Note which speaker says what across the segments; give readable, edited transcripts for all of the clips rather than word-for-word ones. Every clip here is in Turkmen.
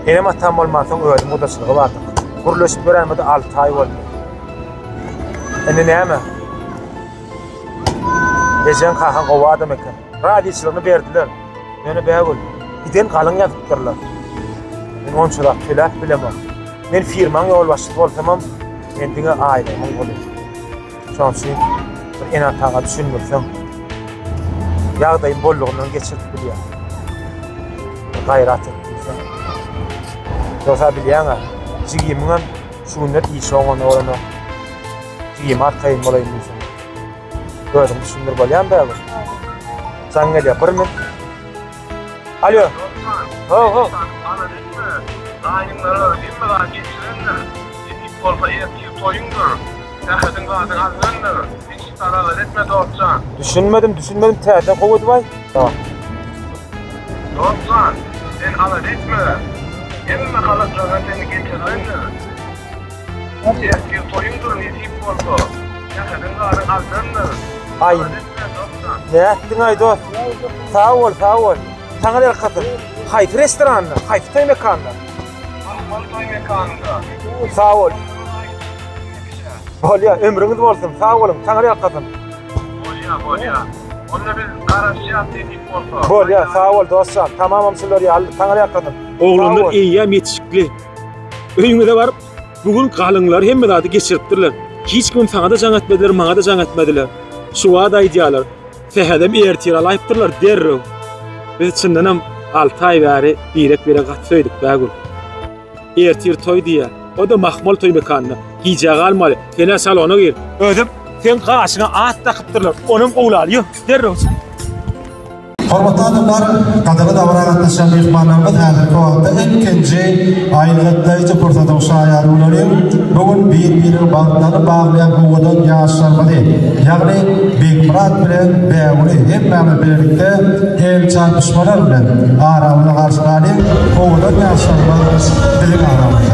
Speaker 1: Enem-atam bolmansoň özüm gudaçylyga bardyk. Gürleşip ýörenimize alty aý boldy. Indi näme? Ejeň kakaň gowy adam eken. Razyçylygyny berdiler. Ýöne Bägül, giden galyň ýazypdyrlar. Men onça zat töläp bilemok. Men firmaň ýolbaşçysy bolsamam, men diňe aýlygymyň guly. Şonuň üçin bir ene-ataňa düşündirseň, ýagdaýym bollugyndan geçirip bilýär. Bir gaýrat et diýseň. Ýogsa bilýäň-ä, jigimiňem şu günler işi oňona bolanok. Jigime arkaýyn bolaýyn diýseň. Özüň düşündir bolýamy Bägül? Jaň gelýär, bir min. Alo. Ho, ho.
Speaker 2: Gaýyňlara hemme zat geçirendir. Nesip bolsa ertir toýuňdyr. Sähediň zadyň alnandyr. Hiç alada etme dostjan.
Speaker 1: Düşünmedim, düşünmedim. Täzeden gowy edip aýt.
Speaker 2: Dostjan, sen alada etme. Hemme halatlaryna seni geçirilendir. Ertir toýuňdyr nesip bolsa. Sähediň zadyň alnandyr.
Speaker 1: Aý. Nätdiň-aý dost? Sag bol, sag bol. Saňa ýalkasyn. Haýsy restoranda? Haýsy toý mekanda?
Speaker 2: Mahmal toý mekanynda.
Speaker 1: Sag bol. Bolýa, ömrüňiz bolsun. Sag boluň. Saňa ýalkasyn.
Speaker 2: Bolýa, bolýa. Onda biz garaşýas nesip bolsa.
Speaker 1: Bolýa, sag bol dostjan. Tamamam şular ýaly. Saňa ýalkasyn.
Speaker 3: Oglanlar eýýäm ýetişikli. Öýüňize baryp, bu gün galyňlar hemme zady geçiripdirler. Hiç kim saňa-da jaň etmediler, maňa-da jaň etmediler. Şu wagt aýdýarlar. Sähedem ertir alaýypdyrlar derrew. Biz çyndanam 6 aý bäri birek-biregi gaty söýdük Bägül. Ertir toý diýýär. O-da mahmal toý mekanynda. Gijä galmaly. Sen-ä salona gir. Özem seň gaşyňa at dakypdyrlar. Onam gowlaly. Ýör, derrew çyk.
Speaker 4: Hormatly adamlar, gadyrly dabara gatnaşýan myhmanlarymyz häzirki wagtda ilkinji aýgytlaýjy pursatyň şaýady bolalyň. Bu gün bir-biriniň bagtlaryny baglaýan owadan ýaşlarymyzy, ýagny Begmyrat bilen Bägüli hemmämiz bilelikde el çarpyşmalar bilen aramyzda garşylalyň. Owadan ýaşlarymyz biziň aramyzda.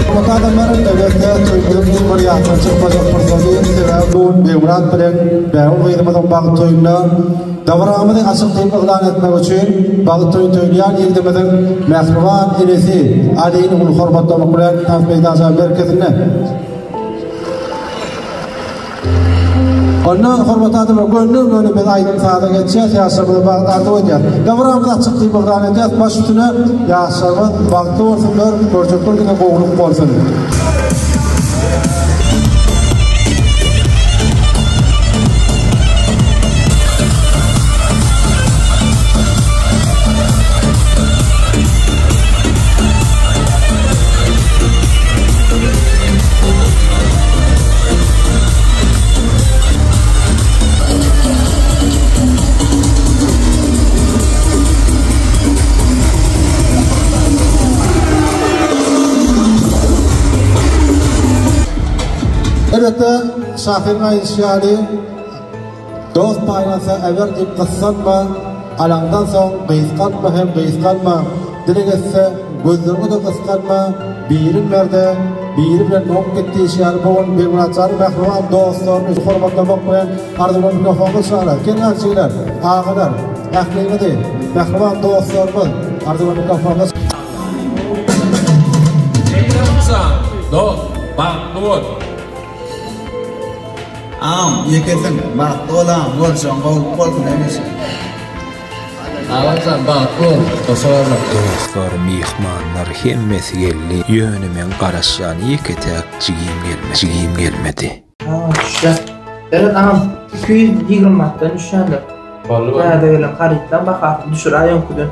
Speaker 4: Hormatly adamlar, elbetde, toýumyzyň iň bir ýatdan çykmajak pursady, sebäbi bu gün Begmyrat bilen Bägül gyzymyzyň bagt toýunda dabaramyzy açyk diýip yglan etmek üçin bagt toýuny toýlaýan ýigdimiziň mähriban enesi Alyny uly hormatlamak bilen tans meýdança merkezinde Onda hormatly adamlar gönden-göni biz aýdym-saza geçýäs, ýaşlarymyza bagt arzuw edýäs. Dabaramyz açyk diýip yglan edýäs. Baş üstüne ýaşlarymyz bagtly bolsunlar, görjekler diňe gowulyk bolsun. Elbetde, şahyryň aýdyşy ýaly, Dost paýlansa äber diýip gyssanma, Alaňdan soň gysganma hem gysganma, Dileg etse gözleriňi-de gysganma, Birin ber-de. biri bilen doňup git diýişi ýaly bu gün Begmyrat janyň mähriban dostlaryny hormatlamak bilen arzuwlan mikrofonda çykarlar. Geliň jigiler, agalar, ähliňizi mähriban dostlarymyz arzuwlan mikrofonda
Speaker 5: Begmyrat jan, dost, bagtly bol!
Speaker 6: Agam, ýekesiň, bagtly bol agam, boljagyň gowulyk bolsun hemişe.
Speaker 5: Agamjan bagtly bol, goşa barmak.
Speaker 7: Dostlar, myhmanlar hemmesi geldi, ýöne meň garaşýan ýeke-täk jigim gelmedi. Jigim gelmedi.
Speaker 8: Agam düşýär. Seret agam 220 manatdan düşýändir.
Speaker 5: Boldy boldy.
Speaker 8: Täze gelen harytlaň bahasyny düşür aý öňküden.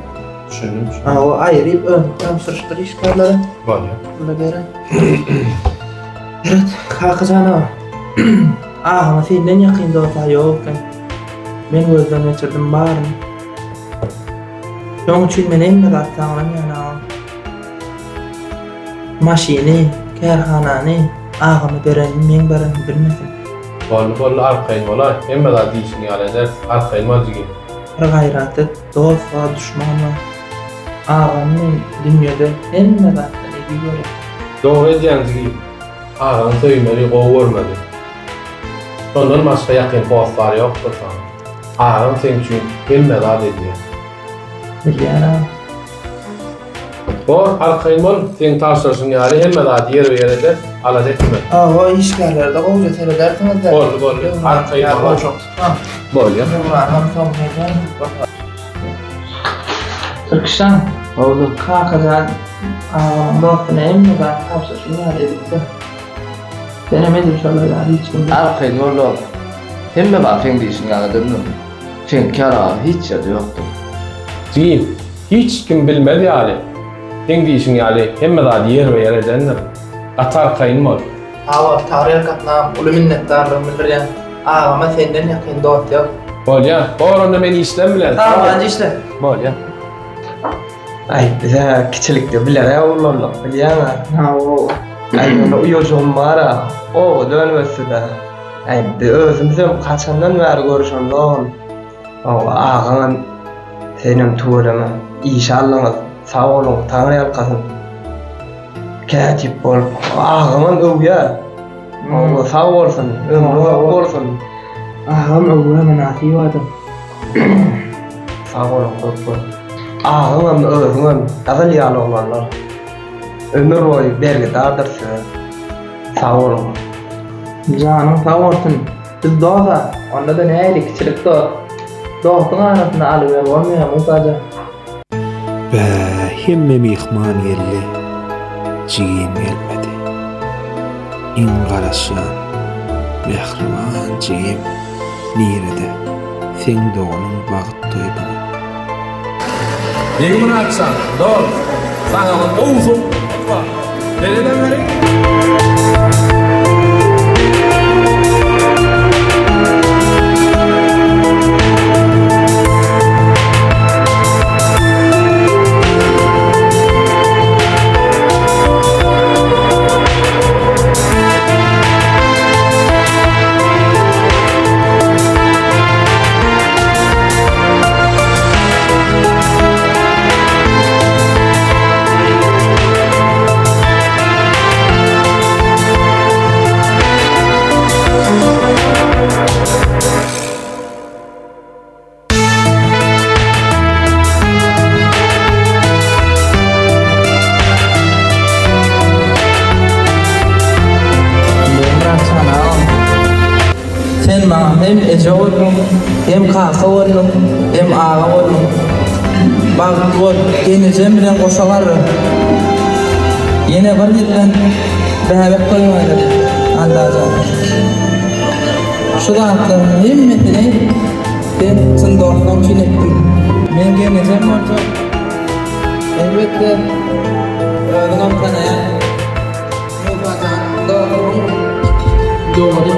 Speaker 5: Düşündim düşündim.
Speaker 8: Hawa aýryp öňki tabşyryşdyr işgärlere.
Speaker 5: Bolýar.
Speaker 8: Pula beren. Seret Kakajan aga. Agama senden ýakyn dost-a ýok eken. Men gözden geçirdim baryny. Şoň üçin men hemme zat saňlanýan agam. Maşyny, kärhanany agama berenimi meň berenimi bilmesin.
Speaker 5: Boldy boldy arkaýyn bolaý hemme zat diýşiň ýaly ederis arkaýyn bol jigim.
Speaker 8: Bir gaýrat et dost bar duşman bar. Agamy men dünýede hemme zatdan eziz görýän.
Speaker 5: Dogry edýäň jigim. Agaňy söýmeli gowy görmeli. Şondan başga ýakyn hossar ýokdur saňa. Agaň seň üçin hemme zat edýär.
Speaker 8: Bilýän agam.
Speaker 5: Bor, arkaýyn bol, seň tabşyryşyň ýaly hemme zady ýerbe-ýer ederis, alada etme.
Speaker 8: Hawa, işgärlere-de gowuja seredersiňiz-dä.
Speaker 5: Boldy, boldy, arkaýyn bol.
Speaker 8: Gowşak tutmaň.
Speaker 5: Bolýar.
Speaker 8: Döwranam soň gelýär. Tirkişjan,
Speaker 9: Boldy.
Speaker 8: Kakajan agamyň dostuna hemme zady tabşyryşym ýaly edipdir. Senem edil şolar ýaly hiç kim.
Speaker 9: Arkaýyn bol dost. Hemme zat seň diýşiň ýaly döndüm. Seňki ýaly aga hiç ýerde ýokdur.
Speaker 5: Jigim, hiç kim bilmez ýaly, seň diýşiň ýaly hemme zady ýerbe-ýer edendir. Gaty arkaýyn bol.
Speaker 8: Hawa, Taňryýalkasynam uly minnetdarlygymy bildirýän. Agama senden ýakyn dost ýok.
Speaker 5: Bolýa. Bor onda men işlem bilen.
Speaker 8: Sag bol, işle.
Speaker 5: Bolýa.
Speaker 10: Aý, biz-ä kiçilikde bilerä oglanlyk, bilýäň-ä.
Speaker 8: Hawa.
Speaker 10: Aý, ýöne uýajygym bar-a, oba dönüp ösdi-dä. Aý, biz özümizem haçandan bäri görüşemzogam. Hawa, agaňam, senem tüweleme, işe aldyňyz. Sag boluň, Taňryýalkasyn. Kätip bolup, agaňam öwýär. Hawa, sag bolsun, ömri uzak bolsun.
Speaker 8: Agam öwgä mynasyp adam.
Speaker 10: Sag boluň köp köp. Agaňam özüňem gyzyl ýaly oglanlar. Ömür boýy bergidardyr size. Sag boluň.
Speaker 8: Janyň sag bolsun. Biz dos-a, onda-da nähili kiçilik dost. Dostuň arasynda alyber bolmaýar Musajan.
Speaker 7: Bä, hemme myhman geldi, jigim gelmedi. Iň garaşýan, mähriban jigim nirede? Seň doganyň bagt toýy bu gün.
Speaker 5: Begmyrat jan, dost, saňa bir gowy sowgatymyz bar. Seredeweriň.
Speaker 8: Sen maňa hem eje bolduň, hem kaka bolduň, hem aga bolduň. Bagtly bol, gelnejem bilen goşa garra. Ýene bir ýyldan bäbek goýmaly, Allajan. Şu zatlaryň hemmesini sen çyn dostlugyň üçin etdiň. Men gelnejem boljak. Elbetde, özüňem tanaýaň. Musa jan, dogruň dogry.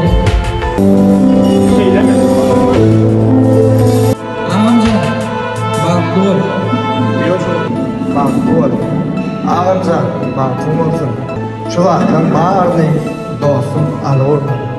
Speaker 3: Şeýlemi?
Speaker 8: Agamjan, bagtly bol.
Speaker 6: Bagtly bol. Agamjan, bagtyň bolsun. Şu zatlaň baryny dostum aly bolmaly.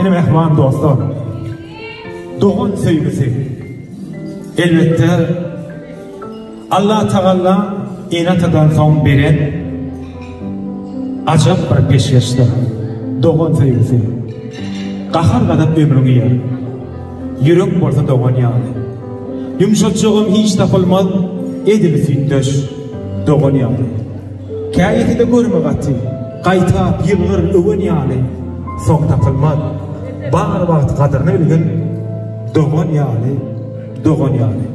Speaker 3: Ine mähriban dostlar, dogan söýgüsi. Elbetde, Allah Tagalla ene-atadan soň beren ajap bir peşgeşdir. Dogan söýgüsi. Gahar-gazap ömrüňi iýer. Ýürek bolsa dogan ýaly. Ýumşatjagam hiç tapylmaz, edil süýtdeş, dogan ýaly. Käýese-de görme gaty, gaýtap, ýylgyr, öwen ýaly, soň tapylmaz. Bar wagt gadyryny bilgin, dogan ýaly, dogan ýaly.